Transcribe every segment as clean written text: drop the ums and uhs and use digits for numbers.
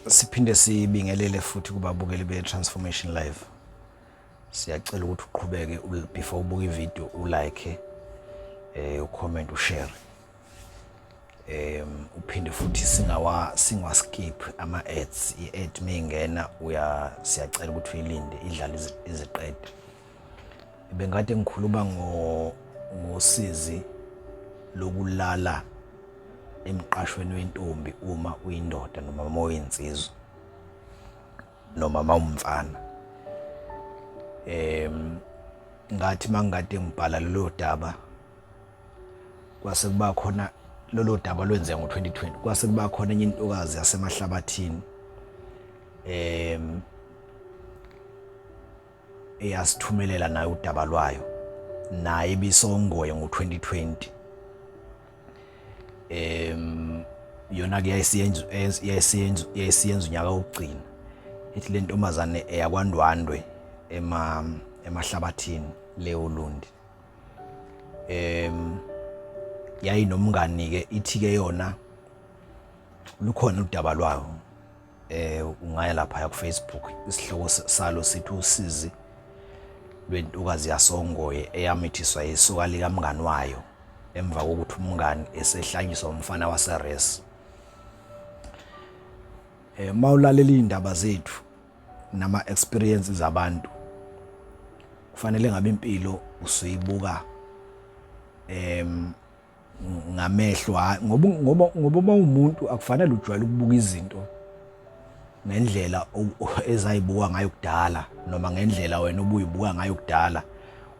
Siphinde sibingelele futhi kubabukeli be-Transformation Live. Siyacela ukuthi uqhubeke before ubuka ivideo ulike, ucomment, ushare. Uphinde futhi singawa singawa skip ama ads, i-ad mingena uya siyacela ukuthi uyilinde idlale iziqede. Bengikade ngikhuluma ngosizi lokulala emqashweni wentombi uma uyindoda noma uma uyinsizwa noma uma umfana. Ngathi mangikade ngibhala lolo daba kwase kuba khona lolo daba lwenzeka ngo-2020, kwase kuba khona enye intokazi yaseMahlabathini eyasithumelela nayo udaba lwayo, naye ibisongoye ngo-2020. Yona ke yayisiyenza unyaka wokugcina. Ithi le ntombazane eyakwaNdwandwe emahlabathini leOlundi. Yayinomngani ke, ithi ke yona lukhona udaba lwayo. Ungaya lapha ku Facebook, isihloko salo sithi usizi lwentokazi yasongoye eyamithiswa yisoka likamngani wayo emva kokuthi umngani esehlanyiswa umfana waseres. Mawulalela indaba zethu nama experiences abantu, kufanele ngabe impilo usuyibuka ngamehlo, ngoba uma umuntu akufanele ujwayele ukubuka izinto ngendlela ezayibuka ngayo kudala noma ngendlela wena obuyibuka ngayo kudala,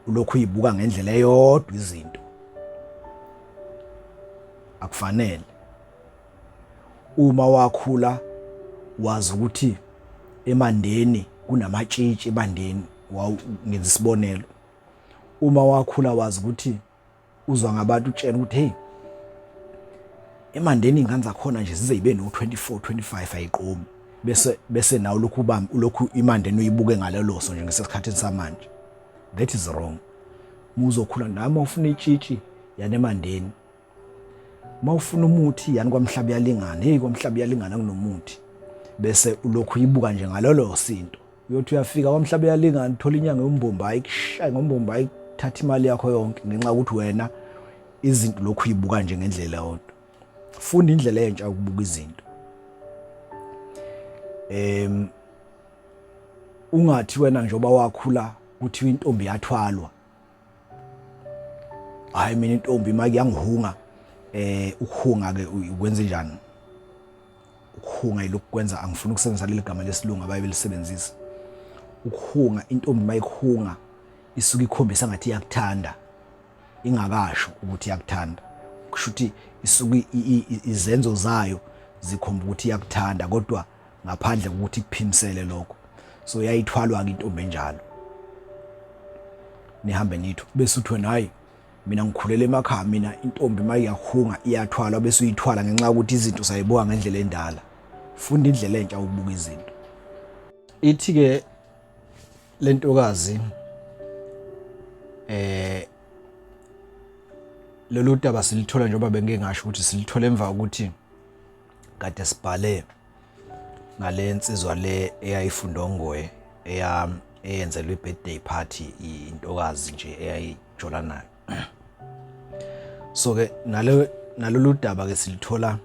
ulokhu uyibuka ngendlela eyodwa izinto. Akufanele. Uma wakhula wazi ukuthi emandeni kunamatshitshi ebandeni, ngenza isibonelo, uma wakhula wazi ukuthi uzwa ngabantu utshela ukuthi hey, emandeni ingane zakhona nje zize ibe no 24 25 ayiqomi, bese nawe lokhu ubamba ulokhu imandeni uyibuke ngalelo so nje ngesikhathini samanje. That is wrong. Muzokhula nami ufuna itshitshi yanemandeni, mawufuna umuthi yani kwamhlaba uyalingana, hey kwamhlaba uyalingana kunomuthi, bese ulokhu uyibuka nje ngalolo sinto. Uyothi uyafika kwamhlaba uyalingana uthola inyanga yombomba, ayikushaya ngombomba, ayithatha imali yakho yonke ngenxa yokuthi wena izinto lokhu uyibuka nje ngendlela yodwa. Funda indlela entsha yokubuka izinto. Ungathi wena njengoba wakhula kuthiwa intombi yathwalwa, hayi mina intombi manje yangihunga. Ukuhunga ke ukwenza njani? Ukuhunga ilokhu kwenza, angifuni ukusebenzisa leli gama lesilungu abaye belisebenzisa. Ukuhunga, intombi mayikuhunga isuke ikhombisa ngathi iyakuthanda ingakasho ukuthi iyakuthanda. Kusho ukuthi isuke izenzo zayo zikhomba ukuthi iyakuthanda, kodwa ngaphandle kokuthi ikuphimisele lokho. So yayithwalwa ke intombi enjalo, nihambe nithu bese uthi wena hayi mina ngikhulele emakhaya, mina intombi mayiyahunga iyathwalwa, bese uyithwala ngenxa yokuthi izinto sayibuka ngendlela endala. Funda indlela entsha ukubuka izinto. Ithi ke lentokazi lolu daba silithola njengoba bengike ngasho ukuthi silithola emva kokuthi kade sibhale ngale nsizwa le eyayifunda ongoye, eyenzelwe i-birthday party intokazi nje eyayijola nayo. So ke nalolu daba ke silithola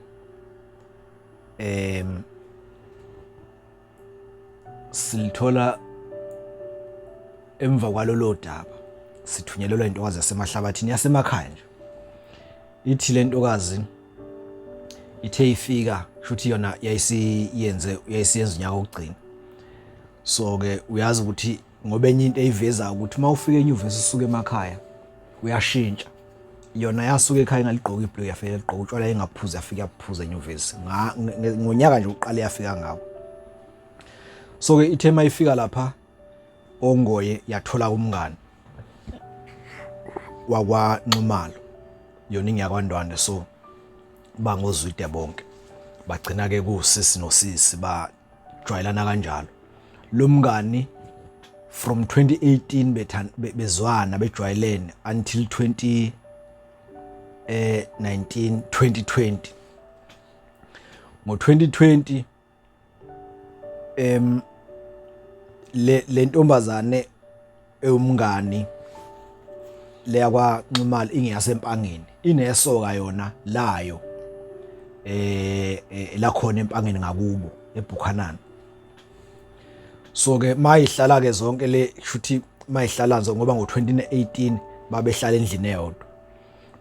silithola emva kwalolo daba, sithunyelelwa intokazi yasemahlabathini yasemakhaya nje. Ithi le ntokazi ithe ifika, shuthi yona yayisiyenza unyaka wokugcina. So ke uyazi ukuthi ngoba enye into eyiveza ukuthi uma ufika enyuvesi usuka emakhaya uyashintsha. Yona yasuka ekhaya ingaligqoka ibhulukwe, yafika ligqoka utshwala, ingaphuzi, yafika yaphuza enyuvesi ngonyaka nje uqale yafika ngawo. So ke ithe mayifika lapha ongoye yathola umngani wakwaNxumalo, yona ingiyakwaNdwandwe, so bangozwide bonke, bagcina ke kusisi nosisi bajwayelana kanjalo. Lo mngani from 2018 bezwana bejwayelene until 20 19 2020. Ngo 2020 Le ntombazane ewumngani leya kwaNxumalo ingeyaseMpangeni, inesoka yona layo lakhona eMpangeni ngakubo eBuchanan. So ke mayihlala ke zonke le shuthi mayihlala nje ngoba ngo2018 babehlala endlini eyodwa.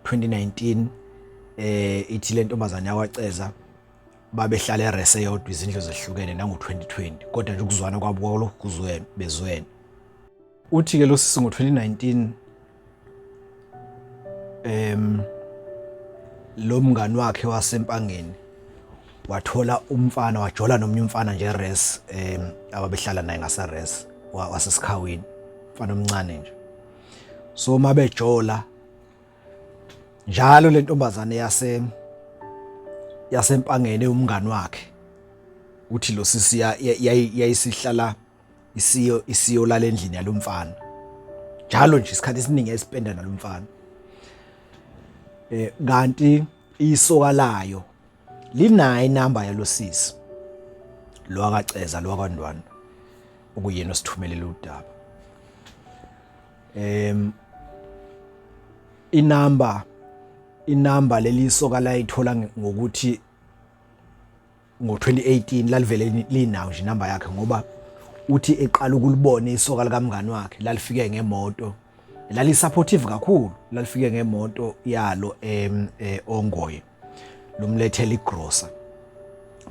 2019 ithi le ntombazane yakwaCeza babehlala erese eyodwa, izindlu zehlukene, nango-2020, kodwa nje ukuzwana kwabo kwalokhu kuzwene bezwene. Uthi ke lo sisi ngo-2019 lo mngani wakhe waseMpangeni wathola umfana, wajola nomunye umfana nje res ababehlala naye ngase-res wasesikhawini, umfana omncane nje. So mabejola njalo le ntombazane yaseMpangeni umngani wakhe, uthi lo sisi yayisihlala isiyolala endlini yalomfana njalo nje, isikhathi esiningi yayispenda nalomfana. Kanti isoka layo linayo inamba yalosisi lo akaceza lo akandwana okuyena osithumelela udaba. Inamba leli soka layithola ngokuthi ngo-2018 lalivele linawo nje inamba yakhe, ngoba uthi eqala ukulibona isoka likamngani wakhe lalifike ngemoto, lali-supportive kakhulu, lalifike ngemoto yalo Ongoye, lumlethela igrosa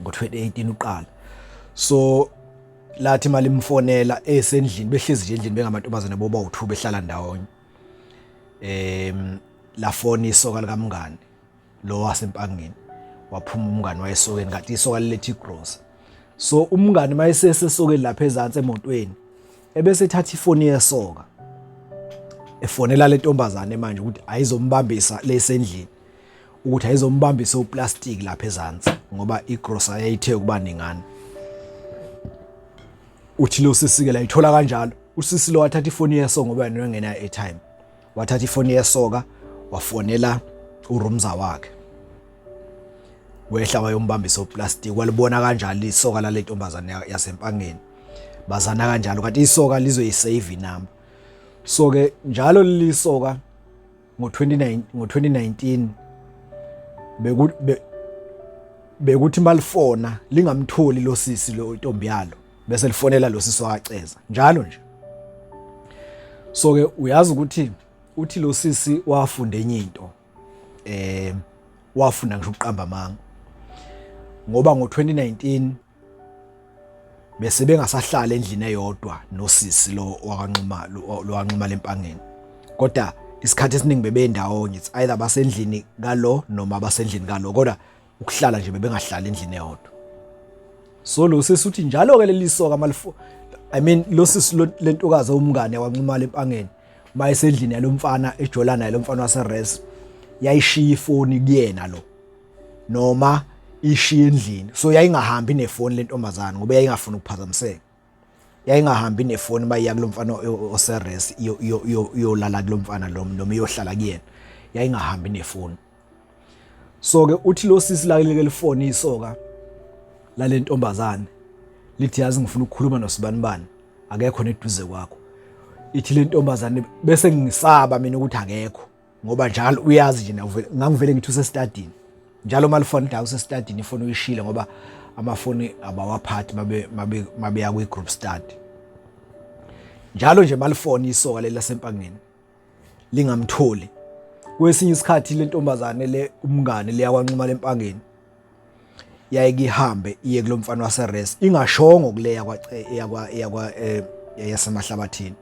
ngo-2018 uqala. So lathi malimfonela esendlini, behlezi nje endlini bengamantombazane boba u2 behlala ndawonye, lafona isoka likamngani lo waseMpangeni, waphuma umngani wayesokeni, kanti isoka liletha igrosa. So umngani mayesesesokeni lapha ezansi emotweni, ebese ethatha ifoni yesoka efonela le ntombazane manje ukuthi ayizombambisa lesendlini, ukuthi ayizombambisa uplastic lapha ezansi, ngoba igrosa yayithe ukuba ningana. Uthi lo sisi ke layithola kanjalo. Usisi lo wathatha ifoni yesoka, ngoba yena wengena airtime, wathatha ifoni yesoka wafonela urumza wakhe, wehla wayombambisa uplastic. Walibona kanjalo isoka lale ntombazane yaseMpangeni, bazana kanjalo, kanti isoka lizoyisave inamba. So ke njalo leli soka ngo-29 ngo-2019 bekuthi malifona lingamtholi lo sisi lo intombi yalo, bese lifonela lo sisi waceza njalo nje. So ke uyazi ukuthi uthi lo sisi wafunda enye into, wafunda ngisho ukuqamba amanga, ngoba ngo-2019 bese bengasahlala endlini eyodwa nosisi lo wakwaNxuma lo wanxuma lempangeni, kodwa isikhathi esiningi bebendawonye. It's either basendlini kalo noma basendlini kalo, kodwa ukuhlala nje bebengahlali endlini eyodwa. So lo sisi uthi njalo ke leli soka malifo, I mean lo sisi lentokazi umngane wanxuma lempangeni, mayesendlini yalomfana ejola naye lo mfana waseres, yayishiya ifoni kuyena lo noma ishiya endlini. So yayingahambi nefoni lentombazane ngoba yayingafuni ukuphazamiseka. Yayingahambi nefoni mayiya kulomfana oseres, iyolala kulomfana lo noma iyohlala kuyena, yayingahambi nefoni. So ke uthi lo sisi la leke lifoni isoka lale ntombazane lithi, "Yazi ngifuna ukukhuluma nosibanibani, akekho neduze kwakho." Ithi le ntombazane, "Bese ngisaba mina ukuthi akekho, ngoba njalo uyazi nje ngangivele ngithi usestadini njalo malifoni la usestadini, ifoni uyishile, ngoba amafoni abawaphathi mabe mabe mabeya kwi group study." Njalo nje malifoni isoka leli laseMpangeni lingamtholi. Kwesinye isikhathi le ntombazane le umngane leya kwanxuma lempangeni yayike ihambe iye kulomfana waseres, ingashongo kuleya yakwa yakwa yasemahlabathini.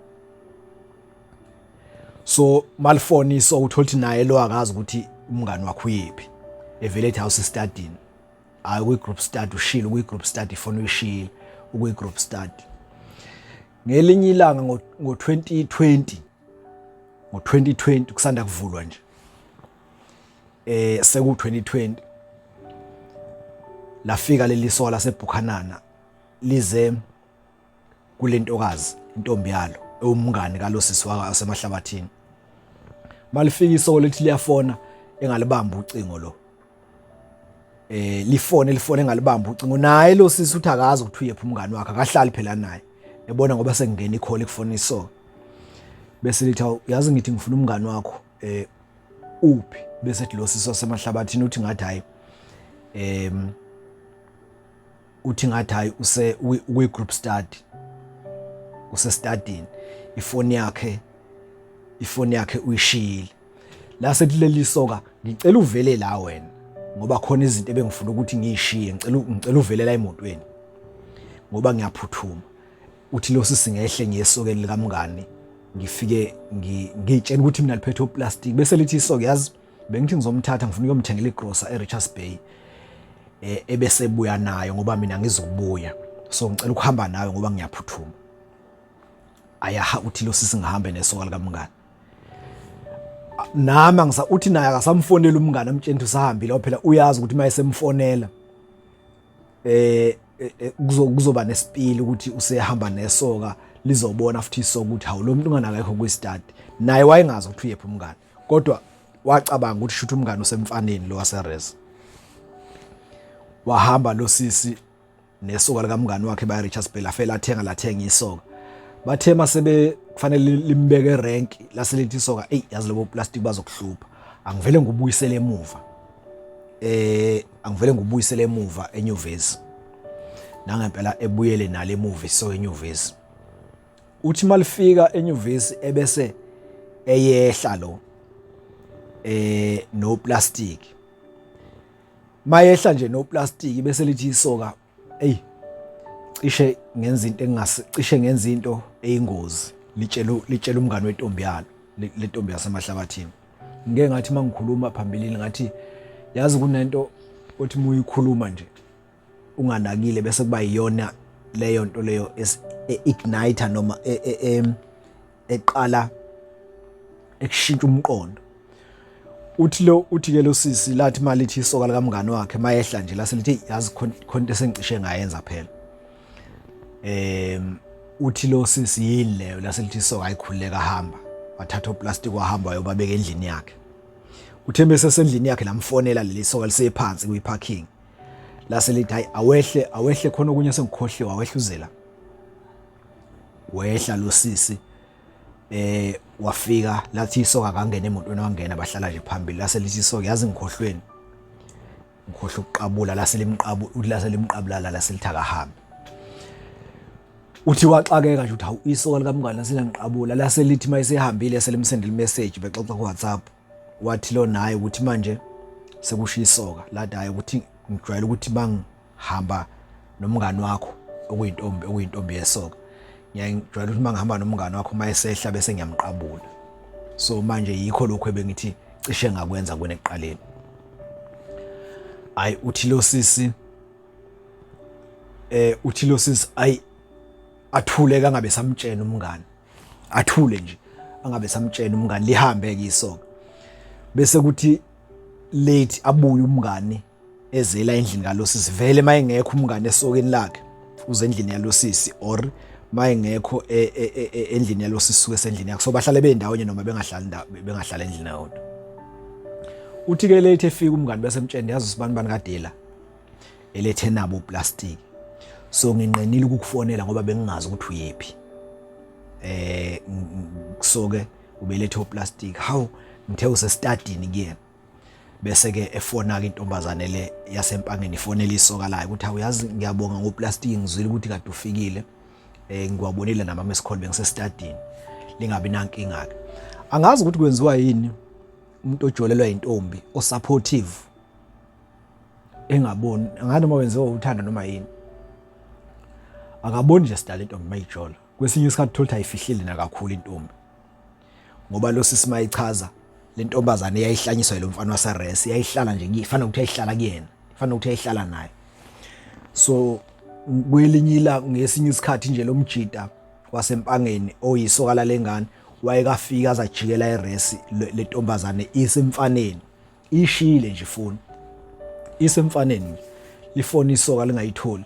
So malifoni, so uthola ukuthi naye lo akazi ukuthi umngani wakhe uyephi, evele ethi awusestadini, hayi kwi-group study, ushilo kwi-group study, ifoni uyishiyile ukwi-group study. Ngelinye ilanga ngo-2020, ngo-2020 kusanda kuvulwa nje, seku 2020, lafika leli soka laseBhukhanana lize kulentokazi intombi yalo ewumngani kalosisi wasemahlabathini. Malifika isoko lithi liyafona, engalibamba ucingo lo. Lifone lifone engalibamba ucingo naye lo sisi uthi akazi ukuthi uyephi umngani wakhe, akahlali phela naye, ebona ngoba sengingena ikholi kufona isoka, bese lithi, "Awu, yazi ngithi ngifuna umngani wakho, uphi?" Bese ethi lo sisi wasemahlabathini uthi ngathi hayi, uthi ngathi hayi, use kwi group study, usestadini, ifoni yakhe uyishiyile. La sekuleli soka, "Ngicela uvele la wena ngoba khona izinto ebengifuna ukuthi ngiyishiye, ngicela uvele la emotweni ngoba ngiyaphuthuma." Uthi lo sisi, "Ngehle ngiyesokeni likamngani, ngifike ngiyitshela ukuthi mina liphethe uplastic." Bese lithi isoke, "Yazi bengithi ngizomthatha, ngifuna ukuyomthengela igrosa eRichards Bay, ebese buya nayo ngoba mina ngizobuya, so ngicela ukuhamba nawe ngoba ngiyaphuthuma." Ayaha, uthi lo sisi, "Ngihambe nesoka likamngani nami angisa." Uthi naye akasamfonela umngane amtshela ukuthi usahambile, phela uyazi ukuthi mayesemfonela kuzoba nesipili ukuthi usehamba nesoka, lizobona futhi isoka ukuthi hawu, lo muntu unganakekho kwi-study. Naye wayengazi ukuthi uyephi umngane, kodwa wacabanga ukuthi shuthi umngane usemfaneni lo waseres. Wahamba lo sisi nesoka likamngani wakhe baya Richards Bay, lafela athenga, lathenga isoka. Bathe masebe kufanele limbeke erank, laselithi isoka, "Ey, yazi lobo plastic bazokuhlupha, angivele ngubuyisele emuva, angivele ngubuyisele emuva enyuvesi." Nangempela ebuyele nale emuva so enyuvesi. Uthi malifika enyuvesi ebese eyehla lo no plastic. Mayehla nje no plastic, bese lithi isoka, "Ey, cishe ngenza into engase, cishe ngenza into eyingozi." Litshela umngane wentombi yalo, lentombi yasemahlabathini. Ngeke ngathi mangikhuluma phambilini ngathi yazi kunento othi muyikhuluma nje unganakile, bese kuba iyona leyo nto leyo igniter noma eqala ekushintsha umqondo. Uthi ke lo sisi, lathi malithi isoka likamngane wakhe mayehla nje, lase lithi, "Yazi khona into esengicishe ngayenza phela." Uthi lo sisi, "Yini leyo?" Lase lithi isoka, "Ayikhululeka, hamba." Wathatha uplastic wahamba wayobabeka endlini yakhe. Uthe bese sendlini yakhe lamfonela leli soka lisephansi kwi-parking, lase lithi, "Hayi, awehle, awehle, khona okunye sengikhohliwe, awehluzela." Wehla lo sisi, wafika, lathi isoka kangena emotweni, wangena, bahlala nje phambili. Lase lithi isoka, "Yazi ngikhohlweni, ngikhohlwa ukuqabula." Lase limqabu, uthi lase limqabula, lase lithi akahambe. Uthi waxakeka nje, uthi, "Hawu, isoka likamngane lase langiqabula." Lase lithi mayesehambile selimsendela imessage, bexoxa ku WhatsApp. Wathi lo naye ukuthi manje sekusho isoka lathi, "Hayi, ukuthi ngijwayele ukuthi bangihamba nomngani wakho, okuyintombi yesoka, ngiyajwayele ukuthi mangihamba nomngani wakho mayesehla bese ngiyamqabula, so manje yikho lokho ebengithi cishe ngakwenza kwena ekuqaleni." Hayi, uthi lo sisi ayi, athule kangabe samtshena umngani, athule nje angabe samtshena umngani. Lihambe ke isoka, bese kuthi late abuye umngani ezela endlini kalosisi. Vele mayengekho umngane esokeni lakhe uze endlini yalosisi, or mayengekho endlini yalosisi suke sendlini yakhe, so bahlale bendawonye noma bengahlali ndawo, bengahlala endlini eyodwa. Uthi ke late efika umngane bese emtshena, "Yazi usibani bani kadela elethe nabo plastic, so nginqenile ukukufonela ngoba bengingazi ukuthi uyephi, so ke ubelethe uplastic, hawu, ngithe usestadini kuyena." Bese ke efona ke intombazane le yasempangeni, ifonela isoka layo ukuthi, "Awuyazi, ngiyabonga ngoplastic, ngizwile ukuthi kade ufikile, ngiwabonile nama miss call, bengisestadini, lingabi nankinga ke." Angazi ukuthi kwenziwa yini umuntu ojolelwa intombi osupportive engaboni ngathi noma wenziwa uthando noma yini, akaboni nje sidala intombi mayijola. Kwesinye isikhathi thola ukuthi ayifihlile nakakhulu intombi, ngoba lo sisi mayichaza le ntombazane eyayihlanyiswa lo mfana waseres, yayihlala nje, ifana ukuthi yayihlala kuyena, ifana ukuthi yayihlala naye. So kwelinye ila ngesinye isikhathi nje lo mjida wasempangeni oyisoka lengane wayekafika azajikela eresi, le ntombazane isemfaneni, ishile nje ifoni, isemfaneni nje. Lifoni isoka lingayitholi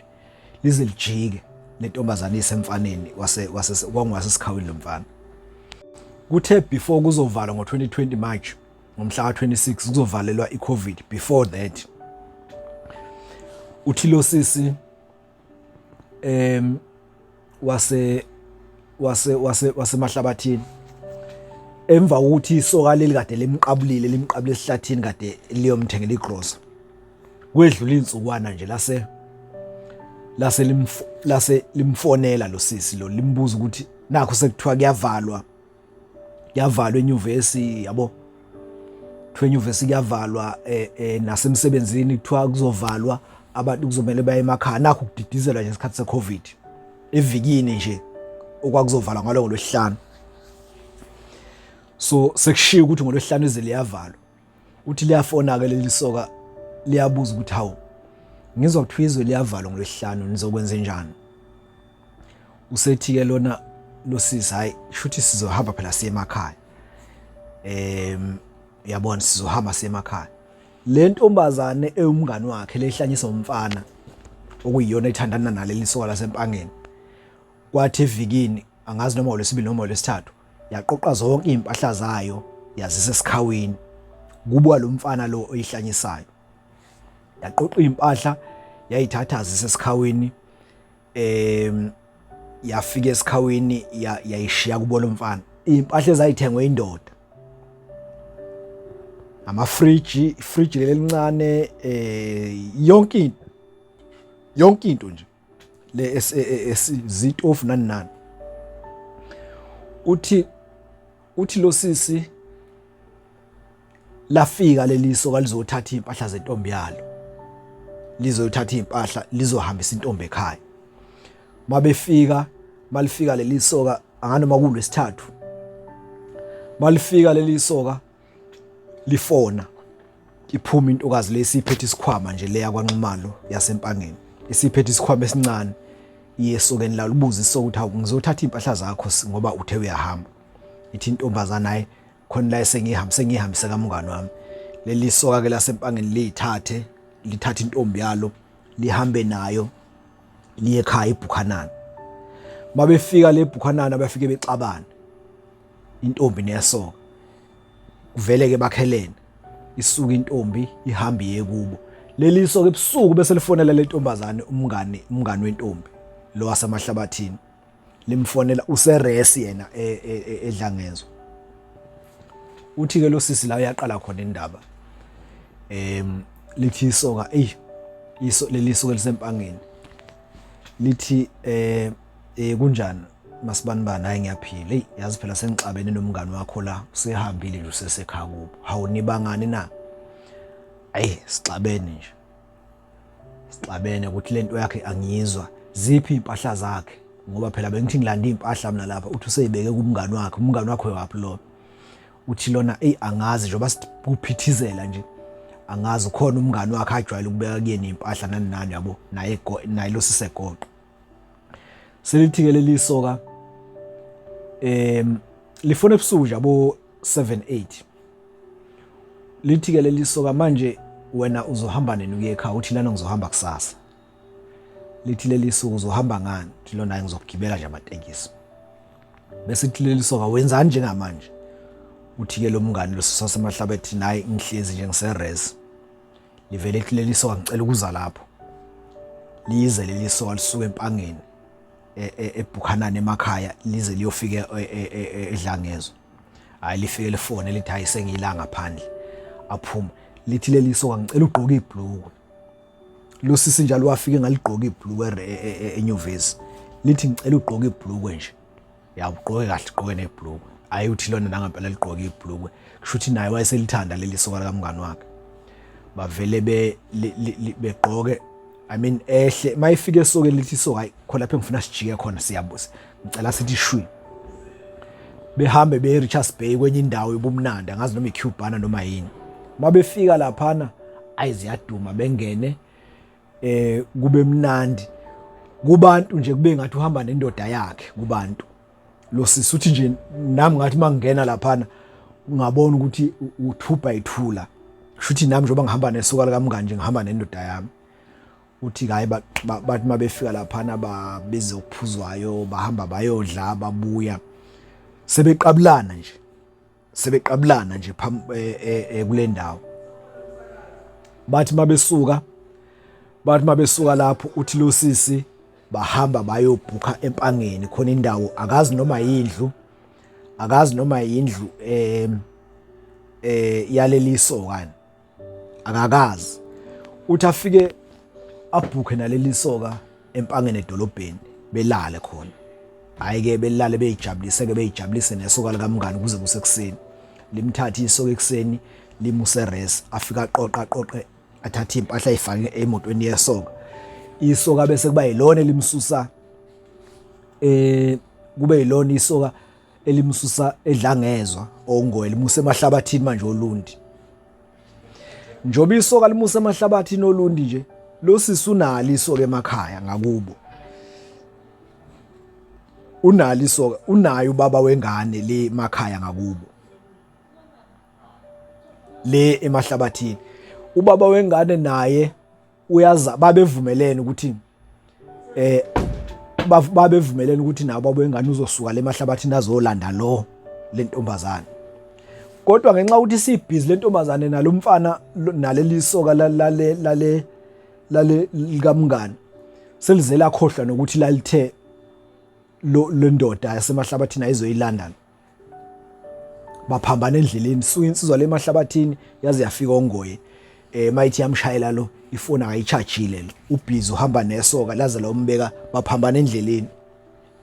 lize lijike, lentombazane isemfaneni wase kwangwasesikhawini lo mfana. Kuthe before kuzovalwa ngo-2020 March, ngomhla ka-26 kuzovalelwa i-COVID, before that Uthi lo sisi em wase wase wase wasemahlabathini emva kokuthi isoka leli kade limqabulile limqabule esihlathini kade liyomthengela igrosa kwedlula insukwana nje lase lase lase limfonela lo sisi lo limbuza ukuthi nakho sekuthiwa kuyavalwa kuyavalwa enyuvesi yabo kuthiwa enyuvesi kuyavalwa eh, eh, nasemsebenzini kuthiwa kuzovalwa abantu kuzomele baye emakhaya nakho kudidizelwa nje isikhathi se-covid evikini nje okwakuzovalwa ngalo ngolwesihlanu so sekushiya ukuthi ngolwesihlanu ize liyavalwa uthi liyafona-ke leli soka liyabuza ukuthi hawu ngizwa kuthiwa izwe liyavalwa ngolwesihlanu nizokwenze njani usethi-ke lona losisi hhayi shuthi sizohamba phela siye emakhaya um uyabona sizohamba siye emakhaya le ntombazane ewumngani wakhe lehlanyisa umfana okuyiyona ethandana naleli soka lasempangeni kwathi evikini angazi noma olwesibili noma olwesithathu yaqoqa zonke izimpahla zayo yazisa esikhawini kubuka lo mfana lo oyihlanyisayo yaqoqa izimpahla yayithatha azisa esikhawini em yafika esikhawini yayishiya kubo lo mfana izimpahla ezayithengwe indoda amafriji ifriji leli elincane eh yonke into yonke into nje le zitofu nani nani uthi uthi lo sisi lafika leli soka lizothatha impahla zentombi yalo lizothatha impahla lizohambisa intombi ekhaya mabefika malifika leli soka anganoma kulwesithathu malifika leli soka lifona iphuma intokazi lesi iphethe isikhwama nje leya kwaNxumalo yasempangeni isiphethe isikhwama esincane iye esokeni lalo ubuze isoka ukuthi hawu ngizothatha iy'mpahla zakho ngoba uthe uyahamba ithi intombazane hayi khona la esengihamba sengihambise kamngani wami leli soka ke lasempangeni liyithathe lithathe intombi yalo lihambe nayo liye ekhaya eBhukhanana mabefika le Bhukhanana bafike bexabana intombi nesoka kuvele ke bakhelene isuka intombi ihambe iye kubo leli soka ebusuku bese lifonela le ntombazane umngani umngani wentombi lo wasemahlabathini limfonela useresi yena e, e, e, edlangezwa uthi ke lo sisi la uyaqala khona indaba em lithi isoka ey iso leli soka lisempangeni lithi eh eh kunjani masibanibani hayi ngiyaphila hey yazi phela sengixabene nomngani wakho la usehambile nje usesekhaya kubo hawu nibangani na ayi sixabene nje sixabene ukuthi lento yakhe angiyizwa ziphi impahla zakhe ngoba phela bengithi ngilanda impahla mina lapha uthi useyibeke kumngani wakhe umngani wakhe waphi lo uthi lona eyi angazi njengoba kuphithizela nje angazi ukhona umngani wakhe ajwayele ukubeka kuyena impahla nani nani yabo naye naye lo sisegoqo selithi-ke leli soka um lifuna ebusuku nje abo 7 8 lithi-ke leli soka manje wena uzohamba nini uye ekhaya uthi lana ngizohamba kusasa lithi leli suku uzohamba ngani uthi lona ngizokugibela nje amatekisi bese ithi leli soka wenzani njengamanje uthi-ke lo mngani losisasemahlabethi naye ngihlezi nje ngiseres livele lithi leli soka ngicela ukuza lapho lize leli soka lisuke empangeni e, e, ebhukhanani emakhaya lize liyofika e, edlangezwe hayi lifike lifone lithi hayi sengiyila ngaphandle aphuma lithi leli soka ngicela ugqoke ibhluku lo sisi njalo wafike ngaligqoka ibhluku enyuvesi lithi ngicela ugqoke ibhluku nje ya ugqoke kahle ugqoke nebhluku hayi uthi lona nangempela ligqoke ibhluku kusho ukuthi naye wayeselithanda leli soka likamngani wakhe bavele be begqoke I mean ehle mayifike esokeni lithi so hayi khona lapha engifuna sijike khona siyabuza ngicela sithi shwi behambe beye Richards Bay kwenye indawo yobumnandi angazi noma iCubana noma yini mabefika laphana ayiziyaduma bengene eh kube mnandi kubantu nje kube ngathi uhamba nendoda yakhe kubantu lo sisi uthi nje nami ngathi mangingena laphana ungabona ukuthi u2 by 2 la kushuthi nami njengoba ngihamba nesuka likamngani nje ngihamba nendoda yami uthi hayi bathi mabefika laphana babize okuphuzwayo bahamba bayodla babuya sebeqabulana nje sebeqabulana nje eh, eh, eh, kule ndawo bathi mabesuka Bathi mabesuka lapho uthi lo sisi bahamba bayobhukha empangeni khona indawo akazi noma yindlu akazi noma yindlu eh eh yaleli sokana akakazi uthi afike abhukhe naleli soka empangeni edolobheni belale khona hayi ke belale beyijabulise ke beyijabulise nesoka likamngani kuze kusekuseni limthathe isoka ekuseni limuse res afika aqoqa aqoqe athathe impahla ayifake emotweni yesoka isoka bese kuba yilona elimsusa eh kube yilona isoka elimsusa edlangezwa ongoye limuse emahlabathini manje olundi njoba isoka limuse emahlabathini olundi nje lo sisi unalo isoka emakhaya ngakubo unalo isoka unayo ubaba wengane le emakhaya ngakubo le emahlabathini ubaba wengane naye uyaza babevumelene ukuthi eh babevumelene ukuthi nabo baba wengane uzosuka le mahlabathini azolanda lo lentombazane kodwa ngenxa ukuthi sibhizi lentombazane nalomfana naleli soka lale lale lale likamngani selize lakhohlwa nokuthi lalithe lo lendoda yasemahlabathini ayizoyilanda baphambana endleleni suka insizwa le mahlabathini yaze yafika ongoye eh mayithi yamshayela lo ifoni akayichajile lo ubhizi uhamba nesoka laze lombeka baphambana endleleni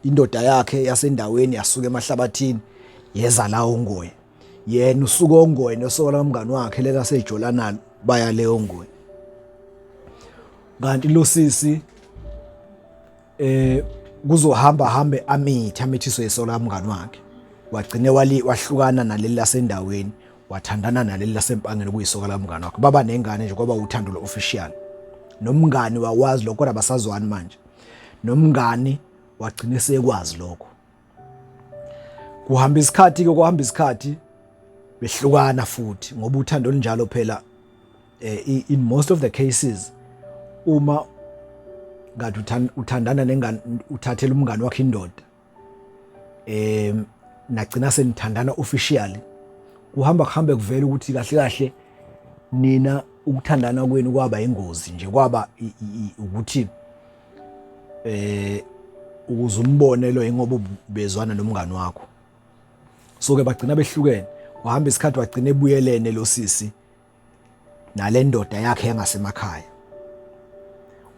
indoda yakhe yasendaweni yasuka emahlabathini yeza la ongoye yena usuka ongoye nesoka lamngani wakhe leka sejola nalo baya le ongoye kanti lo sisi eh kuzohamba hambe amithe amithiswe isola kamngani wakhe wagcine wali wahlukana naleli lasendaweni wathandana naleli lasempangeni kuyisoka lamngani wakhe baba nengane nje kwaba uthando lo-official nomngani wakwazi lokho kodwa basazwani manje nomngani wagcine sekwazi lokho kuhamba isikhathi ke kuhamba isikhathi behlukana futhi ngoba uthando olunjalo phela eh, in most of the cases uma ngathi uthandana nengane uthathela umngane wakhe indoda eh nagcina senithandana officially kuhamba kuhambe kuvela ukuthi kahle kahle nina ukuthandana kwenu kwaba ingozi nje kwaba ukuthi eh ukuze umbone lo ingoba ubezwana nomngani wakho so ke bagcina behlukene wahamba isikhathi wagcina ebuyelene lo sisi nale ndoda yakhe yangasemakhaya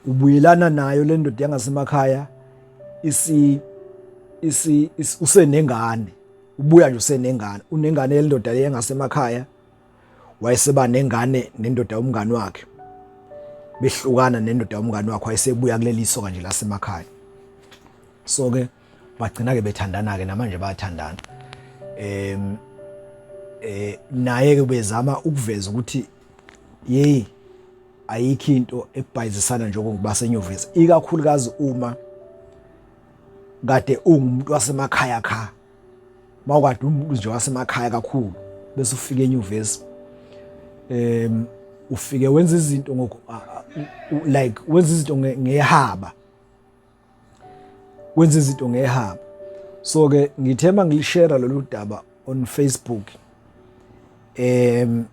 ubuyelana nayo le ndoda yangasemakhaya isi isi usenengane ubuya nje usenengane unengane yendoda le yangasemakhaya wayeseba nengane nendoda yomngani wakhe behlukana nendoda yomngani wakhe wayesebuya kuleli soka nje lasemakhaya so ke bagcina ke bethandana ke namanje bayathandana em eh naye ke bezama ukuveza ukuthi yey ayikho into ebhayizisana njengokuba senyuvesi ikakhulukazi uma kade ungumuntu wasemakhaya kha mawukade umuntu nje wasemakhaya kakhulu bese ufika enyuvesi em ufike wenza izinto ngoku like wenza izinto ngehaba wenza izinto ngehaba so ke ngithe mangilishare lolu daba on Facebook em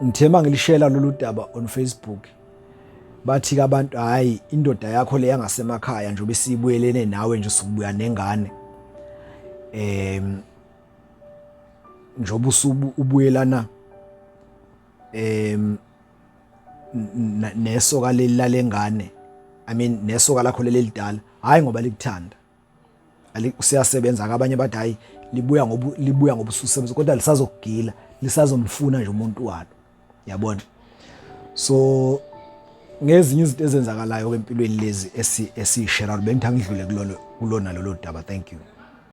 ngithe mangilishela lolu daba on Facebook bathi ke abantu hayi indoda yakho le yangasemakhaya nje obesibuyelene nawe nje usubuya nengane em njengoba usubu ubuyelana em nesoka leli lalengane i mean nesoka lakho leli lidala hayi ngoba likuthanda usiyasebenza abanye bathi hayi libuya ngoba libuya ngoba ususebenza kodwa lisazokugila lisazomfuna nje umuntu walo yabona so ngezinye izinto ezenzakalayo empilweni lezi esiyishera bengithanda ngidlule kulona kulona lolo daba thank you.